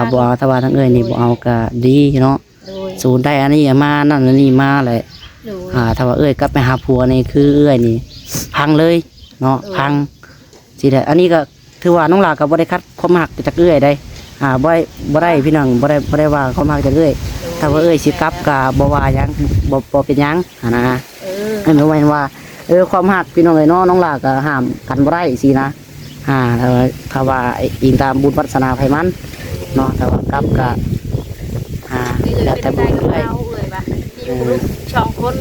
ຖ້າບໍ່ເອົາ ຖ້າວ່າທາງເອື້ອຍນີ້ບໍ່ເອົາກໍດີເນາະ. ໂດຍ ສູນໄດ້ອັນນີ້ມາ ນັ້ນອັນນີ້ມາແຫຼະ. ໂດຍ ອ່າ ຖ້າວ່າເອື້ອຍກັບໄປຫາຜົວນີ້ ຄືເອື້ອຍນີ້ພັງເລີຍເນາະ. ໂດຍ ພັງ ຊິໄດ້ ອັນນີ້ກໍຖືວ່ານ້ອງຫຼ້າກໍບໍ່ໄດ້ຂັດຄວາມຮັກຈາກເອື້ອຍໃດ໋. ອ່າ ບໍ່ໄດ້ ບໍ່ໄດ້ພີ່ນ້ອງ ບໍ່ໄດ້ ບໍ່ໄດ້ວ່າຄວາມຮັກຈາກເອື້ອຍ. ໂດຍ ຖ້າວ່າເອື້ອຍຊິກັບກໍບໍ່ວ່າຫຍັງ ບໍ່ ບໍ່ເປັນຫຍັງຫັ້ນນະ. ເອີ ແມ່ນບໍ່ແມ່ນວ່າ ເອີ ຄວາມຮັກພີ່ນ້ອງເອີຍເນາະ ນ້ອງຫຼ້າກໍຫ້າມກັນບໍ່ໄດ້ຊີ້ນະ. ອ່າ ຖ້າວ່າ ຖ້າວ່າອີງຕາມບຸນວາສະໜາໃຜມັນເນາະ ຖ້າວ່າກັບກໍ ອ່າ ແລ້ວແຕ່ບຸນເອື້ອຍ. ເອື້ອຍວ່າ ຢູ່ ເອີ ລູກສອງຄົນ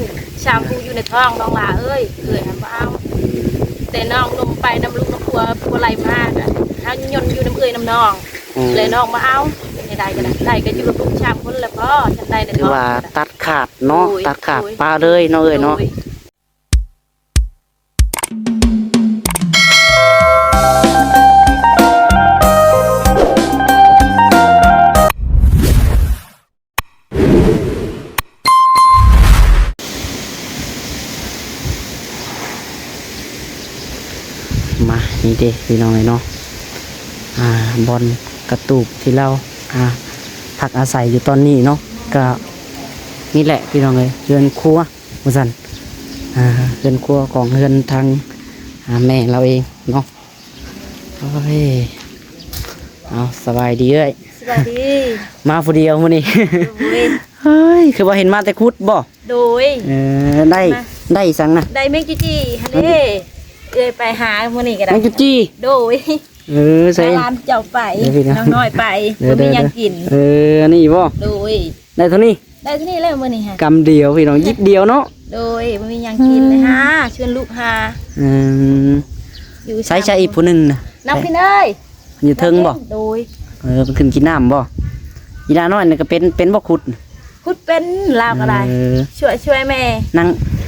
ສາມຜູ້ຢູ່ໃນທ້ອງ ນ້ອງຫຼ້າເອີຍ ເອື້ອຍຫັ້ນບໍ່ເອົາ. ອືມ ແຕ່ນ້ອງໜຸ່ມໄປນຳລູກນຳຜົວ ຜົວໄລ່ມາ ກໍເຮົາຍົນຢູ່ນຳເອື້ອຍນຳນ້ອງ. ອືມ ແລະນ້ອງບໍ່ເອົາ ເຮັດໃດກໍໄດ້ ໄດ້ກໍຢູ່ກັບລູກສາມຄົນແຫຼະພໍ່ ຊັ້ນໄດ້ແລ້ວ. ຖືວ່າຕັດຂາດເນາະ ໂດຍ ຕັດຂາດ ໂດຍ ປະເລີຍເນາະເອື້ອຍເນາະ. ໂດຍ ມາ ນີ້ເດ້ພີ່ນ້ອງເອີຍເນາະ ອ່າ ບ່ອນກະຕູບທີ່ລາວ ອ່າ ພັກອາໄສຢູ່ຕອນນີ້ເນາະ ກະນີ້ແຫຼະພີ່ນ້ອງເອີຍ ເຮືອນຄົວວ່າຊັ້ນ ອ່າ ເຮືອນຄົວຂອງເຮືອນທາງ ອ່າ ແມ່ລາວເອງເນາະ. ໂອ້ຍ ເອົາ ສະບາຍດີເອື້ອຍ. ສະບາຍດີ. ມາຜູ້ດຽວມື້ນີ້. ໂດຍ ເຮີ້ຍ ຄືວ່າເຫັນມາແຕ່ຂຸດບໍ່? ໂດຍ ເອີ ໄດ້ ມາ ໄດ້ສັງນະ? ໄດ້ແມງຈີຈີ່ຫັ້ນເດ້ ເອື້ອຍໄປຫາມື້ນີ້ກໍໄດ້ ແມງຈີຈີ່. ໂດຍ ເອີ ໃສ່ ຫຼານເຈົ້າໄປ ເອີ ນ້ອງນ້ອຍໄປ ເອີ ບໍ່ມີຫຍັງກິນ. ເອີ ອັນນີ້ບໍ່? ໂດຍ ໄດ້ເທົ່ານີ້ ໄດ້ເທົ່ານີ້ແລ້ວມື້ນີ້ຫະ ກຳດຽວພີ່ນ້ອງ ຍິບດຽວເນາະ. ໂດຍ ບໍ່ມີຫຍັງກິນເລີຍຫາ ເຊີນລູກຫາ. ອືມ ຢູ່ ໃສ ໃສອີກຜູ້ໜຶ່ງນະ? ນ້ອງພິນເອີຍ ຢູ່ເທິງບໍ່? ໂດຍ ເອີ ເພິ່ນຂຶ້ນກິນນ້ຳບໍ່? ອີຫຼ້ານ້ອຍນີ້ກໍເປັນ ເປັນບໍ່ຂຸດ? ຂຸດເປັນ ລາວກໍໄດ້. ເອີ ຊ່ວຍ ຊ່ວຍແມ່ ນັ່ງ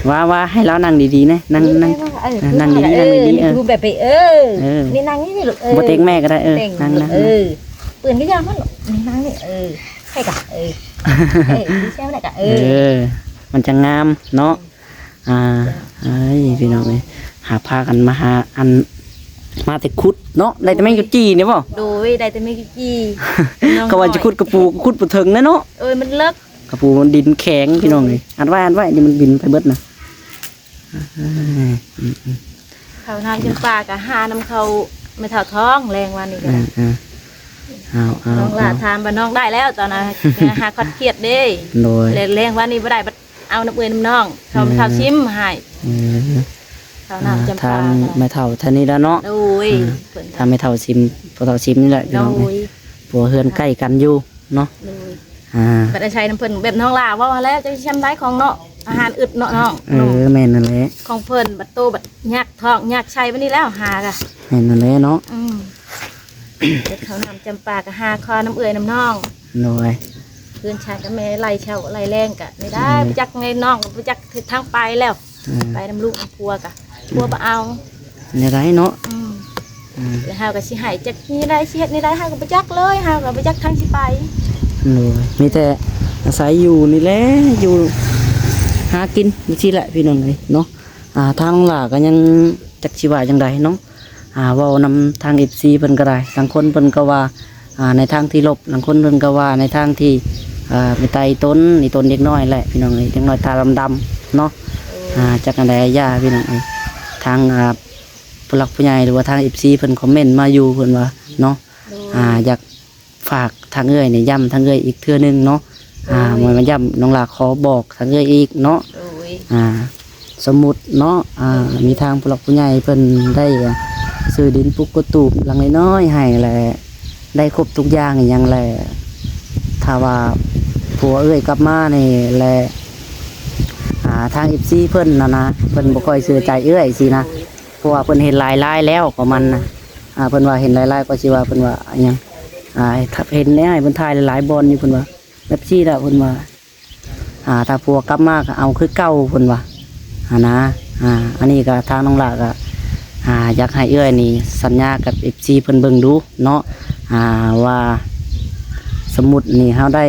ວ່າ ວ່າໃຫ້ລາວນັ່ງດີໆນະ ນັ່ງ ນັ່ງ ເອີ ນັ່ງດີໆ ເອີ ນັ່ງດີໆ ເອີ ແບບນີ້ ເອີ ເອີ ນີ້ນັ່ງນີ້ລູກ ເອີ ບໍ່ເຕັງແມ່ກໍໄດ້ ເອີ ນັ່ງ ນັ່ງ ເອີ ປືນກໍຢ່າມັນລູກ ນີ້ນັ່ງນີ້ ເອີ ໃຫ້ກະ ເອີ ເອີ ແຊວໄດ້ກະ ເອີ ເອີ ມັນຈະງາມເນາະ. ອ່າ ເອີຍ ພີ່ນ້ອງເອີຍ ຫາພາກັນມາຫາ ອັນ ມາແຕ່ຂຸດເນາະ ໄດ້ແຕ່ແມງຈີ່ນີ້ບໍ່? ໂດຍ ໄດ້ແຕ່ແມງຈີ່ ເຂົາວ່າຈະຂຸດກະປູ ຂຸດບໍ່ເຖິງແນ່ເນາະ. ເອີຍ ມັນເລິກ ກະປູມັນດິນແຂງພີ່ນ້ອງເອີຍ ອັດໄວ້ ອັດໄວ້ ນີ້ມັນບິນໄປເບິດນະ. ເອີ ເຂົ້ານ້ຳຈຳປາກະຫານຳເຂົາແມ່ເຖົ້າທອງ ແລງວານນີ້ກະ ເອີ ເອີ ເອົາ ເອົາ ນ້ອງຫຼ້າຖາມວ່ານ້ອງໄດ້ແລ້ວ ຕອນນັ້ນຫາຄອດຄຽດເດ້. ໂດຍ ແລງວານນີ້ບໍ່ໄດ້ ເອົານຳເອື້ອຍນຳນ້ອງ ເຂົາ ເອີ ເຖົ້າຊິມໃຫ້. ເອີ ເຂົ້ານ້ຳຈຳປາ ທາງແມ່ເຖົ້າທ່ານນີ້ລະເນາະ. ໂດຍ ອ່າ ເພິ່ນ ທາງແມ່ເຖົ້າຊິມ ພໍ່ເຖົ້າຊິມນີ້ແຫຼະພີ່ນ້ອງ. ໂດຍ ເພາະວ່າເຮືອນໃກ້ກັນຢູ່ເນາະ. ໂດຍ ອ່າ ບັດອາໄສນຳເພິ່ນ ແບບນ້ອງຫຼ້າເວົ້າຫັ້ນແຫຼະ ຈັກຊິຊຳໃດຂອງເນາະ ອາຫານອຶດເນາະນ້ອງ. ເອີ ແມ່ນນັ້ນແຫຼະ ຂອງເພິ່ນບັດໂຕບັດຍາກທ້ອງຍາກໄສ້ ບັດນີ້ແລ້ວຫາກະ ແມ່ນນັ້ນແຫຼະເນາະ. ອືມ ເຂົ້ານ້ຳຈຳປາກະຫາຄອນຳເອື້ອຍນຳນ້ອງ. ໂດຍ ເພື່ອນຊາຍກັບແມ່ໄລ່ເຊົ້າໄລ່ແລງກະໄດ້ ເອີ ບໍ່ຈັກໄງ ນ້ອງກໍບໍ່ຈັກທິດທາງໄປແລ້ວ. ເອີ ໄປນຳລູກນຳຜົວກະ ອືມ ຜົວບໍ່ເອົາ ແນວໃດເນາະ. ອືມ ອືມ ແລ້ວເຮົາກໍຊິໃຫ້ຈັກແນວໃດ ຊິເຮັດແນວໃດ ເຮົາກໍບໍ່ຈັກເລີຍ ເຮົາກໍບໍ່ຈັກທາງຊິໄປ. ໂດຍ ມີແຕ່ອາໄສຢູ່ນີ້ແຫຼະ ຢູ່ຫາກິນຈັ່ງຊີ້ແຫຼະພີ່ນ້ອງເອີຍເນາະ. ອ່າ ທາງຫຼ້າກໍຍັງຈັກຊິວ່າຈັ່ງໃດເນາະ. ອ່າ ເວົ້ານຳທາງເອັຟຊີເພິ່ນກໍໄດ້ ບາງຄົນເພິ່ນກໍວ່າ ອ່າ ໃນທາງທີ່ລົບ ບາງຄົນເພິ່ນກໍວ່າໃນທາງທີ່ ອ່າ ເມດຕາອີ່ຕົນ ອີ່ຕົນເດັກນ້ອຍແຫຼະພີ່ນ້ອງເອີຍ ເດັກນ້ອຍຕາດຳໆເນາະ. ໂດຍ ອ່າ ຈັກອັນໃດຢ່າພີ່ນ້ອງເອີຍ ທາງ ອ່າ ຜູ້ຫຼັກຜູ້ໃຫຍ່ ຫຼືວ່າທາງເອັຟຊີເພິ່ນຄອມເມັນມາຢູ່ ເພິ່ນວ່າເນາະ. ໂດຍ ອ່າ ຢາກ ຝາກທາງເອື້ອຍນີ້ ຢ້ຳທາງເອື້ອຍອີກເທື່ອໜຶ່ງເນາະ. ໂດຍ ອ່າ ມາຢ້ຳ ນ້ອງຫຼ້າຂໍບອກທາງເອື້ອຍອີກເນາະ. ໂດຍ ອ່າ ສົມມຸດເນາະ ອ່າ ມີທາງຜູ້ຫຼັກຜູ້ໃຫຍ່ເພິ່ນໄດ້ ອ່າ ຊື້ດິນປຸກກະຕູບຫຼັງນ້ອຍໆໃຫ້ ແລະ ໄດ້ຄົບທຸກຢ່າງອີ່ຫຍັງແຫຼະ ຖ້າວ່າຜົວເອື້ອຍກັບມານີ້ແຫຼະ ອ່າ ທາງເອັຟຊີເພິ່ນນະນະ ເພິ່ນບໍ່ຄ່ອຍເຊື່ອໃຈເອື້ອຍຊີ້ນະ. ໂດຍ ເພາະວ່າເພິ່ນເຫັນຫຼາຍລາຍແລ້ວ ປະມານນະ. ໂດຍ ອ່າ ເພິ່ນວ່າເຫັນຫຼາຍລາຍ ກໍຊິວ່າ ເພິ່ນວ່າຫຍັງ ອ່າ ເຫັນແນ່ ໃຫ້ເພິ່ນຖ່າຍຫຼາຍໆບ່ອນຢູ່ ເພິ່ນວ່າແບບຊີ້ລະ ເພິ່ນວ່າ ອ່າ ຖ້າຜົວກັບມາກໍເອົາຄືເກົ່າ ເພິ່ນວ່າຫັ້ນນະ. ອ່າ ອັນນີ້ກໍທາງນ້ອງຫຼ້າກໍ ອ່າ ຢາກໃຫ້ເອື້ອຍນີ້ສັນຍາກັບເອັຟຊີເພິ່ນເບິ່ງດູເນາະ ອ່າ ວ່າສົມມຸດນີ້ເຮົາໄດ້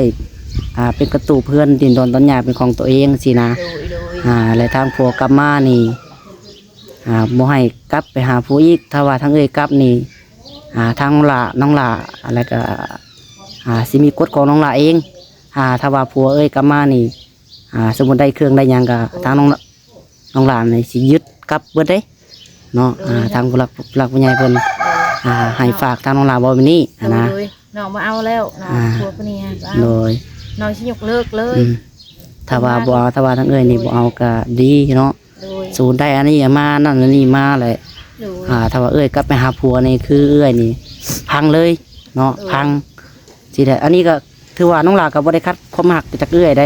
ອ່າ ເປັນກະຕູບເຮືອນດິນດອນຕອນຫຍ້າເປັນຂອງຕົວເອງຊີ້ນະ. ໂດຍ ໂດຍ ອ່າ ແລະ ທາງຜົວກັບມານີ້ ອ່າ ບໍ່ໃຫ້ກັບໄປຫາຜູ້ອີກ ຖ້າວ່າທາງເອື້ອຍກັບນີ້ ອ່າ ທາງຫຼ້າ ນ້ອງຫຼ້າ ແລ້ວກໍ ອ່າ ຊິມີກົດຂອງນ້ອງຫຼ້າເອງ. ອ່າ ຖ້າວ່າຜົວເອື້ອຍກັບມານີ້ ອ່າ ສົມມຸດໄດ້ເຄື່ອງໄດ້ຫຍັງກໍ ໂດຍ ທາງນ້ອງ ນ້ອງຫຼ້ານີ້ຊິຍຶດກັບເບິດເດ້ເນາະ. ໂດຍ ອ່າ ທາງຜູ້ຫຼັກ ຜູ້ຫຼັກຜູ້ໃຫຍ່ເພິ່ນ ໂດຍ ອ່າ ໃຫ້ຝາກທາງນ້ອງຫຼ້າເວົ້າແບບນີ້ ໂດຍ ຫັ້ນນະ. ໂດຍ ນ້ອງບໍ່ເອົາແລ້ວ ນ້ອງ ອ່າ ຜົວຜູ້ນີ້ ບໍ່ເອົາ ໂດຍ ນ້ອງຊິຍົກເລີກເລີຍ. ອືມ ຖ້າວ່າບໍ່ເອົາ ຖ້າວ່າທາງເອື້ອຍນີ້ບໍ່ເອົາກໍດີເນາະ. ໂດຍ ສົມມຸດໄດ້ອັນນີ້ມາ ນັ້ນອັນນີ້ມາແຫຼະ. ໂດຍ ອ່າ ຖ້າວ່າເອື້ອຍກັບໄປຫາຜົວນີ້ ຄືເອື້ອຍນີ້ພັງເລີຍເນາະ. ໂດຍ ພັງຊິໄດ້ ອັນນີ້ກໍຖືວ່ານ້ອງຫຼ້າກໍບໍ່ໄດ້ຂັດຄວາມຮັກຈາກເອື້ອຍໃດ.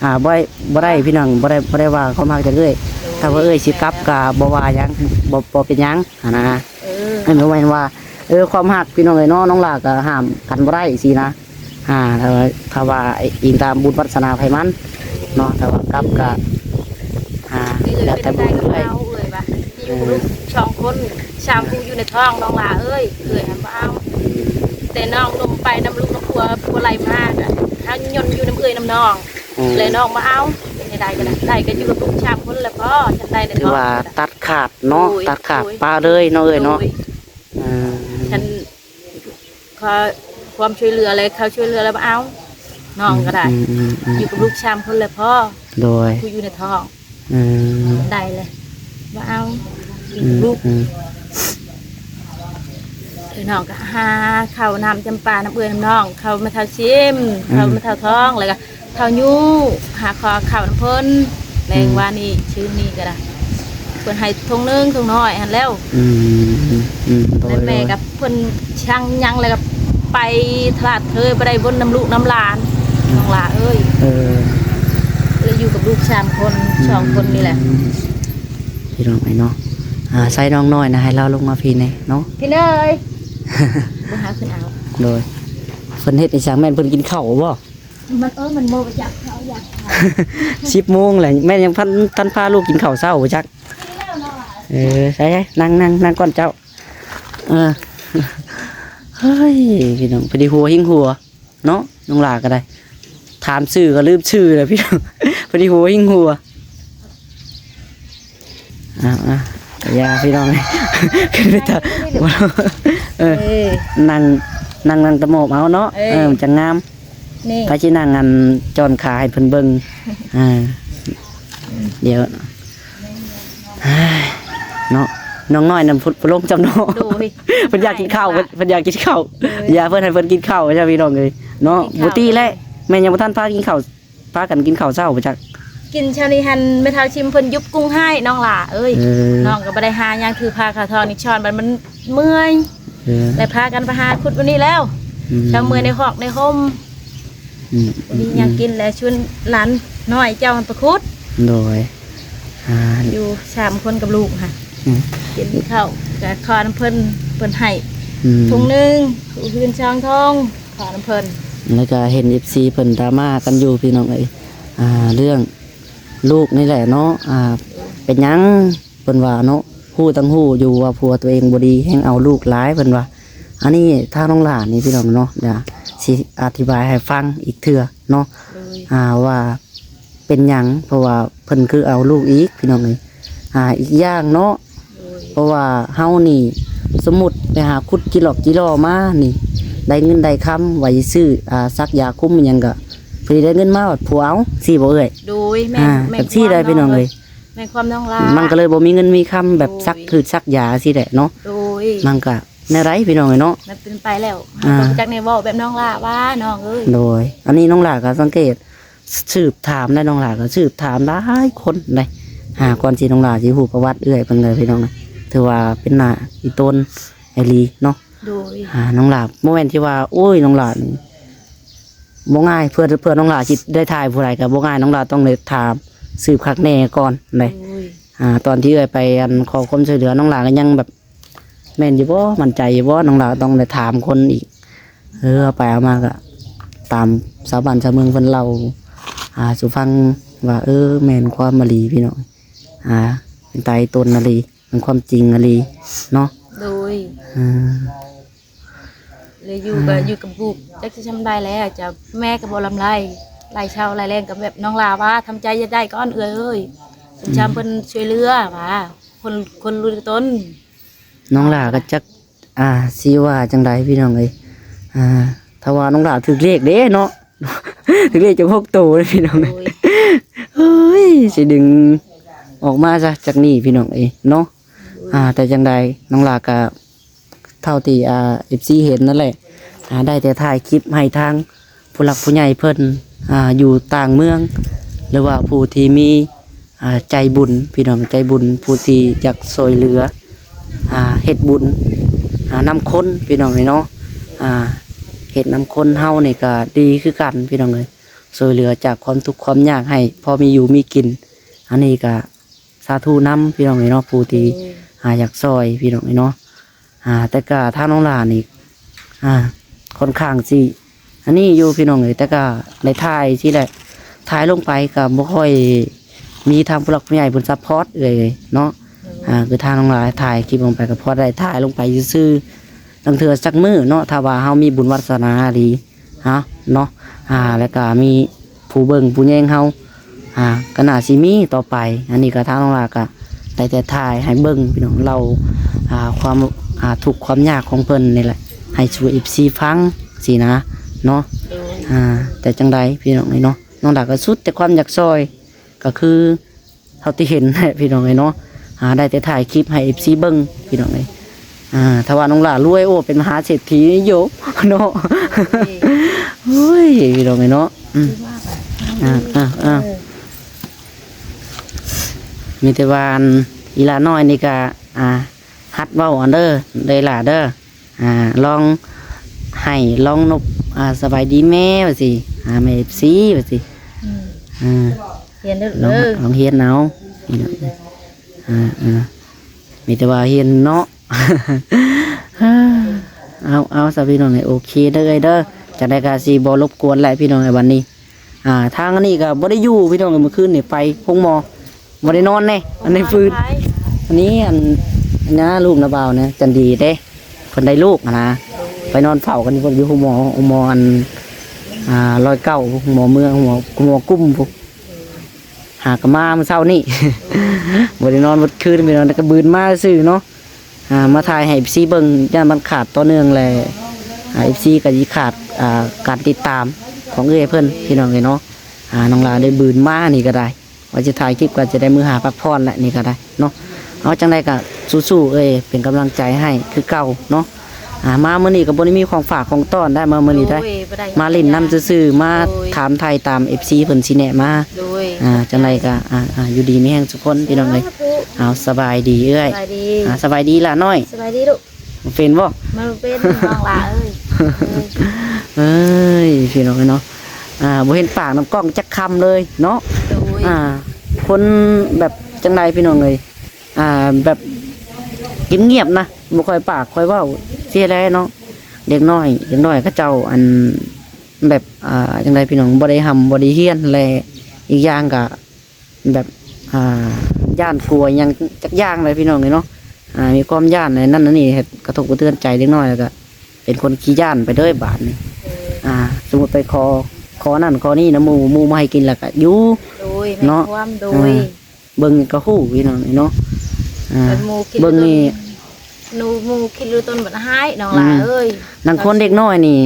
ອ່າ ບໍ່ໄດ້ ບໍ່ໄດ້ ພີ່ນ້ອງ ບໍ່ໄດ້ ບໍ່ໄດ້ວ່າຄວາມຮັກຈາກເອື້ອຍ. ໂດຍ ຖ້າວ່າເອື້ອຍຊິກັບກໍບໍ່ວ່າຫຍັງ ບໍ່ ບໍ່ເປັນຫຍັງຫັ້ນນະ. ເອີ ແມ່ນບໍ່ແມ່ນວ່າ ເອີ ຄວາມຮັກ ພີ່ນ້ອງເອີຍເນາະ ນ້ອງຫຼ້າກໍຫ້າມກັນບໍ່ໄດ້ຊີ້ນະ. ອ່າ ຖ້າວ່າ ຖ້າວ່າອີງຕາມບຸນວາສະໜາໃຜມັນເນາະ ຖ້າວ່າກັບກໍ ອ່າ ແລ້ວແຕ່ບຸນເອື້ອຍ ເອື້ອຍວ່າ ຢູ່ລູກສອງຄົນ ສາມຜູ້ຢູ່ໃນທ້ອງ ນ້ອງຫຼ້າເອີຍ ເອື້ອຍຫັ້ນບໍ່ເອົາ. ແຕ່ນ້ອງນົມໄປນຳລູກນຳຜົວ ຜົວໄລ່ມາກໍເຮົາຍົນຢູ່ນຳເອື້ອຍນຳນ້ອງ ແລະນ້ອງບໍ່ເອົາ. ເປັນຈັ່ງໃດກໍໄດ້ ໄດ້ກໍຢູ່ກັບລູກສາມຄົນແຫຼະພໍ່ ຈັ່ງໃດແຫຼະ ຖືວ່າຕັດຂາດເນາະ. ໂດຍ ຕັດຂາດ ໂດຍ ປະເລີຍເນາະເອື້ອຍເນາະ. ໂດຍ ອ່າ ຄັນ ຂໍຄວາມຊ່ວຍເຫຼືອ ແລະເຂົາຊ່ວຍເຫຼືອແລ້ວບໍ່ເອົາ ນ້ອງກໍໄດ້ ອືມໆໆ ຢູ່ກັບລູກສາມຄົນແຫຼະພໍ່. ໂດຍ ຜູ້ຢູ່ໃນທ້ອງ ອືມ ໄດ້ແຫຼະ ບໍ່ເອົາ ອືມ ຢູ່ກັບລູກ ອືມ ເອີ ນ້ອງກໍຫາເຂົ້ານ້ຳຈຳປານຳເອື້ອຍນຳນ້ອງ ເຂົ້າແມ່ເຖົ້າຊິມ ອືມ ເຂົ້າແມ່ເຖົ້າທອງ ແລ້ວກໍ ເຂົ້າຍູ້ ຫາຂໍເຂົ້ານຳເພິ່ນ ແລງ ອືມ ວານນີ້ ຊືນນີ້ກໍໄດ້ ເພິ່ນໃຫ້ຖົງໜຶ່ງ ຖົງນ້ອຍຫັ້ນແລ້ວ. ອືມ ອືມ ໂດຍ ແລະແມ່ກໍເພິ່ນຊ່າງຫຍັງ ແລ້ວກໍໄປຕະຫຼາດເທີຍ ບໍ່ໄດ້ວົນນຳລູກນຳຫຼານ ອືມ ນ້ອງຫຼ້າເອີຍ. ເອີ ແລ້ວຢູ່ກັບລູກສາມຄົນ ອືມ ສອງຄົນນີ້ແຫຼະ ພີ່ນ້ອງເອີຍເນາະ. ອ່າ ໃສ່ນ້ອງນ້ອຍນະ ໃຫ້ລາວລົງມາພີ້ແດ່ເນາະ ພີ່ເອີຍ ບໍ່ຫາຂຶ້ນເອົາ. ໂດຍ ເພິ່ນເຮັດອີ່ຫຍັງ ແມ່ນເພິ່ນກິນເຂົ້າບໍ່? ມັນ ເອີ ມັນບໍ່ຢາກເຂົ້າ ຢາກເຂົ້າ ສິບໂມງແລ້ວ ແມ່ນຍັງພັນ ທັນພາລູກກິນເຂົ້າເຊົ້າບໍ່ຈັກ. ເອີ ໃສ່ໆ ນັ່ງ ນັ່ງ ນັ່ງກ່ອນເຈົ້າ. ເອີ ເຮີ້ຍ ພີ່ນ້ອງ ພໍດີຫົວຫິ້ງຫົວເນາະ ນ້ອງຫຼ້າກໍໄດ້ ຖາມຊື່ກໍລືມຊື່ແລ້ວພີ່ນ້ອງ ພໍດີຫົວຫິ້ງຫົວ. ອ່າ ອ່າ ຢ່າພີ່ນ້ອງ ຂຶ້ນໄປຕາ ເອີ ເອີ ນັ່ງ ນັ່ງ ນັ່ງຕະໝອບເອົາເນາະ. ເອີ ເອີ ມັນຈະງາມ ນີ້ ໃຜຊິນັ່ງອັນຈ້ອນຂາໃຫ້ເພິ່ນເບິ່ງ. ອ່າ ດຽວ ເນາະ ນ້ອງນ້ອຍນັ້ນພຸດ ພຸດລົງຈຳເນາະ. ໂດຍ ເພິ່ນຢາກກິນເຂົ້າ ເພິ່ນ ເພິ່ນຢາກກິນເຂົ້າ. ໂດຍ ຢ່າເພິ່ນ ໃຫ້ເພິ່ນກິນເຂົ້າຊະພີ່ນ້ອງເອີຍເນາະ. ກິນເຂົ້າ ບໍ່ຕິແຫຼະ ແມ່ຍັງບໍ່ທັນພາກິນເຂົ້າ ພາກັນກິນເຂົ້າເຊົ້າບໍ່ຈັກ. ກິນເຊົ້ານີ້ຫັ້ນ ແມ່ເຖົ້າຊິມເພິ່ນຢຸບກຸ້ງໃຫ້ນ້ອງຫຼ້າເອີຍ. ເອີ ນ້ອງກໍບໍ່ໄດ້ຫາຫຍັງ ຖືພາເຂົ້າທ້ອງນີ້ຊ້ອນ ບັດມັນເມື່ອຍ. ເອີ ແລ້ວພາກັນໄປຫາຂຸດມື້ນີ້ແລ້ວ. ອືມ ເຈົ້າເມື່ອຍໃນຮອກໃນຮົ່ມ. ອືມ ບໍ່ມີຫຍັງກິນແລ້ວ ຊວນຫຼານນ້ອຍເຈົ້າຫັ້ນໄປຂຸດ. ໂດຍ ອ່າ ຢູ່ສາມຄົນກັບລູກຫັ້ນ. ອືມ ກິນເຂົ້າກໍຂໍນຳເພິ່ນ ເພິ່ນໃຫ້ ອືມ ຖົງໜຶ່ງ ຜູ້ອື່ນສອງຖົງ ຂໍນຳເພິ່ນ. ແລ້ວກໍເຫັນເອັຟຊີເພິ່ນດຣາມາກັນຢູ່ພີ່ນ້ອງເອີຍ ອ່າ ເລື່ອງລູກນີ້ແຫຼະເນາະ. ອ່າ ເປັນຫຍັງ ເພິ່ນວ່າເນາະ ຮູ້ຕັ້ງຮູ້ຢູ່ວ່າຜົວຕົວເອງບໍ່ດີ ແຮ່ງເອົາລູກຫຼາຍ ເພິ່ນວ່າ. ອັນນີ້ທາງນ້ອງຫຼ້ານີ້ພີ່ນ້ອງເນາະ ດຽວຊິອະທິບາຍໃຫ້ຟັງອີກເທື່ອເນາະ. ໂດຍ ອ່າ ວ່າເປັນຫຍັງ ເພາະວ່າເພິ່ນຄືເອົາລູກອີກ ພີ່ນ້ອງເອີຍ. ອ່າ ອີກຢ່າງເນາະ ໂດຍ ເພາະວ່າເຮົານີ້ ສົມມຸດໄປຫາຂຸດຈີ່ຫຼອກຈີ່ຫຼໍ່ມານີ້ ໄດ້ເງິນໄດ້ຄຳ ໄວ້ຊື້ ອ່າ ສັກຢາຄຸມອີ່ຫຍັງ ກໍພໍດີໄດ້ເງິນມາ ພັດຜົວເອົາ ຊີ້ບໍ່ເອື້ອຍ? ໂດຍ ແມ່ນ ອ່າ ແມ່ນ ຈັ່ງຊີ້ໄດ໋ ຄວາມ ພີ່ນ້ອງເອີຍ. ແມ່ນຄວາມນ້ອງຫຼ້າ ມັນກໍເລີຍບໍ່ມີເງິນມີຄຳແບບ ໂດຍ ສັກພືດສັກຢາຊີ້ແຫຼະເນາະ. ໂດຍ ມັນກໍແນວໃດພີ່ນ້ອງເອີຍເນາະ. ມັນເປັນໄປແລ້ວ ອ່າ ເຮົາກໍບໍ່ຈັກແນວເວົ້າແບບນ້ອງຫຼ້າວ່າ ນ້ອງເອີຍ. ໂດຍ ອັນນີ້ນ້ອງຫຼ້າກໍສັງເກດ ສືບຖາມໄດ໋ ນ້ອງຫຼ້າກໍສືບຖາມຫຼາຍຄົນໄດ໋ ອ່າ ກ່ອນທີ່ນ້ອງຫຼ້າຊິຮູ້ປະຫວັດເອື້ອຍເພິ່ນເລີຍ ພີ່ນ້ອງ. ຖືວ່າເປັນໜ້າອີ່ຕົນອີ່ຫຼີເນາະ. ໂດຍ ອ່າ ນ້ອງຫຼ້າບໍ່ແມ່ນທີ່ວ່າ ໂອ້ຍ ນ້ອງຫຼ້ານີ້ ບໍ່ງ່າຍ ເພື່ອ ເພື່ອນ້ອງຫຼ້າຊິໄດ້ຖ່າຍຜູ້ໃດກໍບໍ່ງ່າຍ ນ້ອງຫຼ້າຕ້ອງໄດ້ຖາມສືບຄັກແນ່ກ່ອນເດ້. ໂດຍ ອ່າ ຕອນທີ່ເອື້ອຍໄປ ອັນ ຂໍຄວາມຊ່ວຍເຫຼືອ ນ້ອງຫຼ້າກໍຍັງແບບ ແມ່ນຢູ່ບໍ່ ໝັ້ນໃຈຢູ່ບໍ່ ນ້ອງຫຼ້າຕ້ອງໄດ້ຖາມຄົນອີກ. ເອີ ເອົາໄປເອົາມາກໍຕາມຊາວບ້ານຊາວເມືອງເພິ່ນເລົ່າ ອ່າ ສູ່ຟັງວ່າ ເອີ ແມ່ນຄວາມອີ່ຫຼີ ພີ່ນ້ອງ. ອ່າ ເປັນຕາອີ່ຕົນອີ່ຫຼີ ເປັນຄວາມຈິງອີ່ຫຼີເນາະ. ໂດຍ ເອີ ແລ້ວຢູ່ກໍ ອ່າ ຢູ່ກັບລູກ ຈັກຊິຊ່ຳໃດແລ້ວ ເຈົ້າແມ່ກໍບໍ່ລຳໄລ ໄລ່ເຊົ້າໄລ່ແລງ ກໍແບບນ້ອງຫຼ້າວ່າ ທຳໃຈຢ່າໄດ້ກ່ອນເອື້ອຍເອີຍ ອືມ ຈຳເພິ່ນຊ່ວຍເຫຼືອວ່າ ຄົນ ຄົນລຸ້ນຕົ້ນ. ນ້ອງຫຼ້າກໍຈັກ ອ່າ ຊິວ່າຈັ່ງໃດ ພີ່ນ້ອງເອີຍ. ອ່າ ຖ້າວ່ານ້ອງຫຼ້າຖືກເລກເດ້ເນາະ ຖືກເລກຈັກຫົກໂຕເດ້ພີ່ນ້ອງ. ໂອ້ຍ ເອີຍ ຊິດຶງອອກມາຊະຈັກນີ້ພີ່ນ້ອງເອີຍເນາະ. ອ່າ ແຕ່ຈັ່ງໃດນ້ອງຫຼ້າກະ ເທົ່າທີ່ ອ່າ ເອັຟຊີ ເຫັນນັ້ນແຫຼະ ອ່າ ໄດ້ແຕ່ຖ່າຍຄລິບໃຫ້ທາງຜູ້ຫຼັກຜູ້ໃຫຍ່ເພິ່ນ ອ່າ ຢູ່ຕ່າງເມືອງ ຫຼືວ່າຜູ້ທີ່ມີ ອ່າ ໃຈບຸນ ພີ່ນ້ອງໃຈບຸນ ຜູ້ທີ່ຢາກຊ່ວຍເຫຼືອ ອ່າ ເຮັດບຸນ ອ່າ ນຳຄົນ ພີ່ນ້ອງເອີຍເນາະ. ອ່າ ເຮັດນຳຄົນເຮົານີ້ກະດີຄືກັນ ພີ່ນ້ອງເອີຍ ຊ່ວຍເຫຼືອຈາກຄວາມທຸກຄວາມຍາກໃຫ້ພໍມີຢູ່ມີກິນ ອັນນີ້ກະ ສາທຸນຳ ພີ່ນ້ອງເອີຍເນາະ ຜູ້ທີ່ ໂດຍ ອ່າ ຢາກຊ່ອຍ ພີ່ນ້ອງເອີຍເນາະ. ອ່າ ແຕ່ກະທາງນ້ອງຫຼ້ານີ້ ອ່າ ຄ່ອນຂ້າງຊິອັນນີ້ຢູ່ ພີ່ນ້ອງເອີຍ ແຕ່ກະໄດ້ຖ່າຍຊີ້ແຫຼະ ຖ່າຍລົງໄປກະບໍ່ຄ່ອຍມີທາງຜູ້ຫຼັກຜູ້ໃຫຍ່ເພິ່ນຊັບພອດເອີຍເນາະ. ໂດຍ ອ່າ ຄືທາງນ້ອງຫຼ້າຖ່າຍຄລິບລົງໄປກະພໍໄດ້ຖ່າຍລົງໄປຊື່ໆ ລາງເທື່ອຈັກມື້ເນາະ ຖ້າວ່າເຮົາມີບຸນວາສະໜາດີ ເນາະ ເນາະ ອ່າ ແລ້ວກະມີຜູ້ເບິ່ງຜູ້ແຍງເຮົາ ອ່າ ກະໜ້າຊິມີຕໍ່ໄປ. ອັນນີ້ກະທາງນ້ອງຫຼ້າກະໄດ້ແຕ່ຖ່າຍໃຫ້ເບິ່ງ ພີ່ນ້ອງ ເລົ່າ ອ່າ ຄວາມ ອ່າ ທຸກຄວາມຍາກຂອງເພິ່ນນີ້ແຫຼະ ໃຫ້ສູ່ ເອັຟຊີ ຟັງຊີ້ນະເນາະ. ໂດຍ ອ່າ ແຕ່ຈັ່ງໃດ ພີ່ນ້ອງເອີຍເນາະ ນ້ອງຫຼ້າກະສຸດແຕ່ຄວາມຢາກຊ່ອຍ ກະຄື ເທົ່າທີ່ເຫັນແຫຼະ ພີ່ນ້ອງເອີຍເນາະ. ອ່າ ໄດ້ແຕ່ຖ່າຍຄລິບໃຫ້ ເອັຟຊີ ເບິ່ງ ພີ່ນ້ອງເອີຍ. ອ່າ ຖ້າວ່ານ້ອງຫຼ້າລວຍ ໂອ້ ເປັນມະຫາເສດຖີໂຢເນາະ. ໂອ້ຍ ພີ່ນ້ອງເອີຍເນາະ. ອືມ ອ່າ ອ່າ ອ່າ ເອີ ມີແຕ່ວ່າອັນ ອີຫຼ້ານ້ອຍນີ້ກະ ອ່າ ຫັດເວົ້າອັນເດີ ເດີຫຼ້າເດີ. ອ່າ ລອງໄຫ້ ລອງນົບ ອ່າ ສະບາຍດີແມ່ ວ່າຊີ້ ອ່າ ແມ່ ເອັຟຊີ ວ່າຊີ້. ອືມ ອ່າ ຮຽນເດີ ລອງ ເອີ ລອງຮຽນເອົາ ພີ່ນ້ອງ. ອ່າ ອ່າ ມີແຕ່ວ່າຮຽນເນາະ. ເອົາ ເອົາ ຊະ ພີ່ນ້ອງເອີຍ ໂອເຄເດີເອີຍເດີ. ຈັ່ງໃດກະຊິບໍ່ລົບກວນແຫຼະ ພີ່ນ້ອງເອີຍ ວັນນີ້ ອ່າ ທາງອັນນີ້ກະບໍ່ໄດ້ຢູ່ ພີ່ນ້ອງເອີຍ ມື້ຄືນນີ້ໄປໂຮງໝໍ ບໍ່ໄດ້ນອນແນ່ ອັນນີ້ຟື້ນ ອັນນີ້ ອັນ ອັນນະ ລູກນາບ່າວນະ ຈັນດີເດ້ ເພິ່ນໄດ້ລູກຫັ້ນນະ ໄປນອນເຝົ້າກັນຢູ່ພຸ້ນ ຢູ່ໂຮງໝໍ ໂຮງໝໍອັນ ອ່າ ຮ້ອຍເກົ້າ ໂຮງໝໍເມືອງ ໂຮງໝໍ ໂຮງໝໍກຸ້ມພຸ້ນ. ຫາກະມາມື້ເຊົ້ານີ້ ບໍ່ໄດ້ນອນໝົດຄືນ ພີ່ນ້ອງ ແຕ່ກະບືນມາຊື່ເນາະ. ອ່າ ມາຖ່າຍໃຫ້ ເອັຟຊີ ເບິ່ງ ຢ້ານມັນຂາດຕໍ່ເນື່ອງແຫຼະ ອ່າ ເອັຟຊີ ກະຊິຂາດ ອ່າ ການຕິດຕາມຂອງເອື້ອຍເພິ່ນ ພີ່ນ້ອງເອີຍເນາະ. ອ່າ ນ້ອງຫຼ້າໄດ້ບືນມານີ້ກະໄດ້ ວ່າຊິຖ່າຍຄລິບກະຈະໄດ້ມື້ຫາພັກຜ່ອນແຫຼະ ນີ້ກະໄດ້ເນາະ. ເອົາ ຈັ່ງໃດກະສູ້ໆເອີຍ ເປັນກຳລັງໃຈໃຫ້ຄືເກົ່າເນາະ. ອ່າ ມາມື້ນີ້ກະບໍ່ໄດ້ມີຂອງຝາກຂອງຕ້ອນໄດ້ ມາມື້ນີ້ໄດ້ ໂດຍ ມາຫຼິ້ນນຳຊື່ໆ ມາ ໂດຍ ຖາມໄຖ່ຕາມ ເອັຟຊີ ເພິ່ນຊິແນະມາ ໂດຍ ອ່າ ຈັ່ງໃດກະ ອ່າ ອ່າ ຢູ່ດີມີແຮງທຸກຄົນ ພີ່ນ້ອງເອີຍ. ສາທຸ ເອົາ ສະບາຍດີເອື້ອຍ ສະບາຍດີ ອ່າ ສະບາຍດີຫຼ້ານ້ອຍ ສະບາຍດີລູກ. ເປັນບໍ່? ມັນເປັນ ນ້ອງຫຼ້າເອີຍ ເອີຍ ພີ່ນ້ອງເອີຍເນາະ. ອ່າ ບໍ່ເຫັນປາກນຳກ້ອງຈັກຄຳເລີຍເນາະ. ໂດຍ ອ່າ ຄົນແບບຈັ່ງໃດ ພີ່ນ້ອງເອີຍ ອ່າ ແບບງຽບໆນະ ບໍ່ຄ່ອຍປາກຄ່ອຍເວົ້າຊີ້ແຫຼະເນາະ. ເດັກນ້ອຍ ເດັກນ້ອຍເຂົາເຈົ້າ ອັນ ແບບ ອ່າ ຈັ່ງໃດ ພີ່ນ້ອງ ບໍ່ໄດ້ຮ່ຳບໍ່ໄດ້ຮຽນ ແລະ ອີກຢ່າງກະ ແບບ ອ່າ ຢ້ານກົວຫຍັງຈັກຢ່າງໃດ ພີ່ນ້ອງເອີຍເນາະ. ອ່າ ມີຄວາມຢ້ານໃນນັ້ນອັນນີ້ ເຮັດກະທົບກະເທືອນໃຈເດັກນ້ອຍ ແລ້ວກະເປັນຄົນຂີ້ຢ້ານໄປເລີຍບາດນີ້. ອ່າ ສົມມຸດໄປຂໍ ຂໍນັ້ນຂໍນີ້ນຳໝູ່ ໝູ່ມາໃຫ້ກິນແລ້ວກະຢູ່ ໂດຍ ເນາະ ແມ່ນຄວາມ ໂດຍ ອ່າ ເບິ່ງກະຮູ້ ພີ່ນ້ອງເອີຍເນາະ. ອ່າ ເບິ່ງນີ້ ໜູ ໝູ່ຄິດຮູ້ຕົນບັດຮ້າຍ ນ້ອງຫຼ້າເອີຍ. ອືມ ນັ່ງຄົນເດັກນ້ອຍນີ້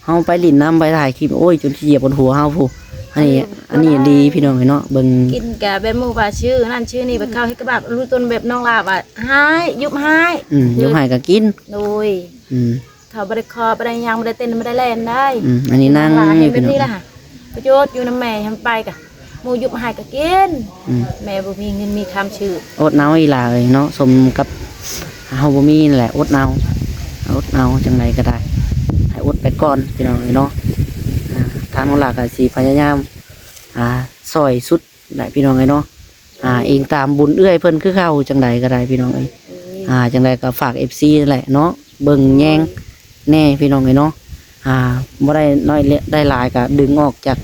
ເຮົາໄປຫຼິ້ນນຳ ໄປຖ່າຍຄລິບ ໂອ້ຍ ຈົນຊິຢຽບບົນຫົວເຮົາພຸ້ນ. ອັນນີ້ ອັນນີ້ດີ ພີ່ນ້ອງເອີຍເນາະ ເບິ່ງ ກິນກະແບບໝູ່ວ່າຊື້ນັ້ນຊື້ນີ້ ໄປເຂົ້າເຮັດກະບາບ ຮູ້ຕົນແບບນ້ອງຫຼ້າວ່າຮ້າຍ ຍຸບຮ້າຍ. ອືມ ຍຸບຮ້າຍກະກິນ ໂດຍ. ອືມ ເຂົາບໍ່ໄດ້ຂໍ ບໍ່ໄດ້ຫຍັງ ບໍ່ໄດ້ເຕັ້ນ ບໍ່ໄດ້ແລ່ນໄດ້. ອືມ ອັນນີ້ນັ່ງ ນ້ອງຫຼ້າເຮັດແບບນີ້ລະຫະ ປະໂຫຍດຢູ່ນຳແມ່ ໃຫ້ມັນໄປກະ ໝູ່ຍຸບໃຫ້ກະກິນ. ອືມ ແມ່ບໍ່ມີເງິນມີຄຳຊື້. ອົດເອົາອີ່ຫຼ້າເອີຍເນາະ ສົມກັບເຮົາບໍ່ມີນັ້ນແຫຼະ ອົດເອົາ ອົດເອົາ ຈັ່ງໃດກະໄດ້ ໃຫ້ອົດໄປກ່ອນ ພີ່ນ້ອງເອີຍເນາະ. ອ່າ ທາງນ້ອງຫຼ້າກະຊິພະຍາຍາມ ອ່າ ຊ່ອຍສຸດແຫຼະ ພີ່ນ້ອງເອີຍເນາະ. ອ່າ ອີງຕາມບຸນເອື້ອຍເພິ່ນຄືເກົ່າ ຈັ່ງໃດກະໄດ້ ພີ່ນ້ອງເອີຍ. ໂດຍ ອ່າ ຈັ່ງໃດກະຝາກ ເອັຟຊີ ແຫຼະເນາະ ເບິ່ງແຍງ ໂດຍ ແນ່ ພີ່ນ້ອງເອີຍເນາະ. ອ່າ ບໍ່ໄດ້ນ້ອຍໄດ້ຫຼາຍກະດຶງອອກຈາກ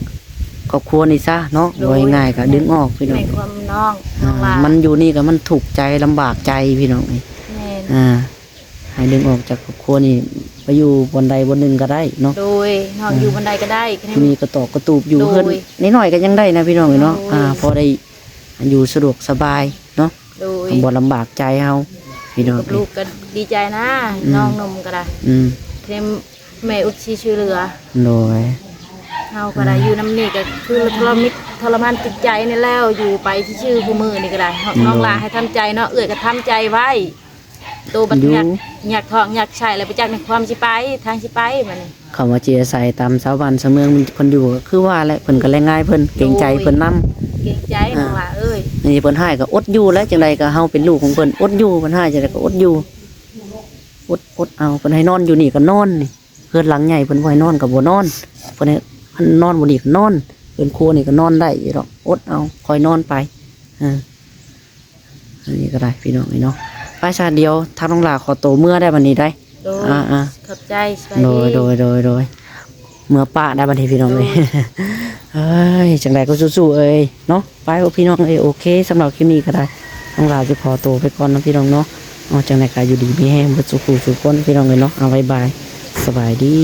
ຄອບຄົວນີ້ຊະເນາະ. ໂດຍ ເວົ້າງ່າຍໆກະດຶງອອກ ພີ່ນ້ອງ ແມ່ນຄວາມນ້ອງ ອ່າ ນ້ອງຫຼ້າ ມັນຢູ່ນີ້ກະມັນທຸກໃຈລຳບາກໃຈ ພີ່ນ້ອງເອີຍ. ແມ່ນ ອ່າ ໃຫ້ດຶງອອກຈາກຄອບຄົວນີ້ ໄປຢູ່ບ່ອນໃດບ່ອນໜຶ່ງກະໄດ້ເນາະ. ໂດຍ ນ້ອງ ອ່າ ຢູ່ບ່ອນໃດກະໄດ້ ມີກະຕອກກະຕູບຢູ່ ໂດຍ ເຮືອນນ້ອຍໆກະຍັງໄດ້ນະ ພີ່ນ້ອງເອີຍເນາະ. ໂດຍ ອ່າ ພໍໄດ້ຢູ່ສະດວກສະບາຍເນາະ. ໂດຍ ບໍ່ລຳບາກໃຈເຮົາ ພີ່ນ້ອງ ລູກກະດີໃຈນະ ອືມ ນ້ອງໜຸ່ມກະໄດ້ ອືມ ເຫັນ ແມ່ອຸດຊີຊ່ວຍເຫຼືອ. ໂດຍ ເຮົາກໍໄດ້ຢູ່ນຳນີ້ກໍຄືທໍລະມິດ ທໍລະມານຈິດໃຈນີ້ແລ້ວ ຢູ່ໄປຊື່ໆ ຄູ່ມື້ນີ້ກໍໄດ້. ໂດຍ ນ້ອງຫຼ້າໃຫ້ທຳໃຈເນາະ ເອື້ອຍກໍທຳໃຈໄວ້. ໂຕບັດ ຢູ່ ຍາກ ຍາກທ້ອງຍາກໄສ້ແລ້ວ ໄປຈັກໃນຄວາມຊິໄປ ທາງຊິໄປບັດນີ້. ຄຳວ່າຈິອາໄສຕາມຊາວບ້ານຊາວເມືອງເພິ່ນຢູ່ ກໍຄືວ່າແຫຼະ ເພິ່ນກໍແລງງ່າຍເພິ່ນ ເກງໃຈເພິ່ນນຳ ເກງໃຈ ອ່າ ນ້ອງຫຼ້າເອີຍ. ອັນນີ້ເພິ່ນຮ້າຍກໍອົດຢູ່ແຫຼະ ຈັ່ງໃດກໍເຮົາເປັນລູກຂອງເພິ່ນ ອົດຢູ່ ເພິ່ນຮ້າຍຈັ່ງໃດກໍອົດຢູ່ ອົດ ອົດເອົາ. ເພິ່ນໃຫ້ນອນຢູ່ນີ້ກໍນອນນີ້ ເຮືອນຫຼັງໃຫຍ່ເພິ່ນບໍ່ໃຫ້ນອນກໍບໍ່ນອນ ເພິ່ນໃຫ້ນອນບ່ອນນີ້ກໍນອນ ເຮືອນຄົວນີ້ກໍນອນໄດ້ຢູ່ດອກ ອົດເອົາ ຄ່ອຍນອນໄປ. ເອີ ອັນນີ້ກໍໄດ້ພີ່ນ້ອງເອີຍເນາະ. ໄປຊະ ດຽວທາງນ້ອງຫຼ້າຂໍໂຕເມືອໄດ້ບັດນີ້ໄດ໋. ໂດຍ ອ່າໆ ຂອບໃຈ ສະບາຍ ໂດຍ ດີ ໂດຍ ໂດຍ ໂດຍ ເມືອປ້າໄດ້ບັດນີ້ພີ່ນ້ອງເອີຍ. ໂດຍ ເອີຍ ຈັ່ງໃດກໍສູ້ໆເອີຍເນາະ. ໄປ ໂອ້ ພີ່ນ້ອງເອີຍ ໂອເຄ ສຳລັບຄລິບນີ້ກໍໄດ້ ນ້ອງຫຼ້າຈະຂໍໂຕໄປກ່ອນເນາະພີ່ນ້ອງເນາະ. ເນາະ ຈັ່ງໃດກໍຢູ່ດີມີແຮງເບິດສູ່ຜູ້ສູ່ຄົນພີ່ນ້ອງເອີຍເນາະ. ເອົາ ບາຍບາຍ ສະບາຍດີ.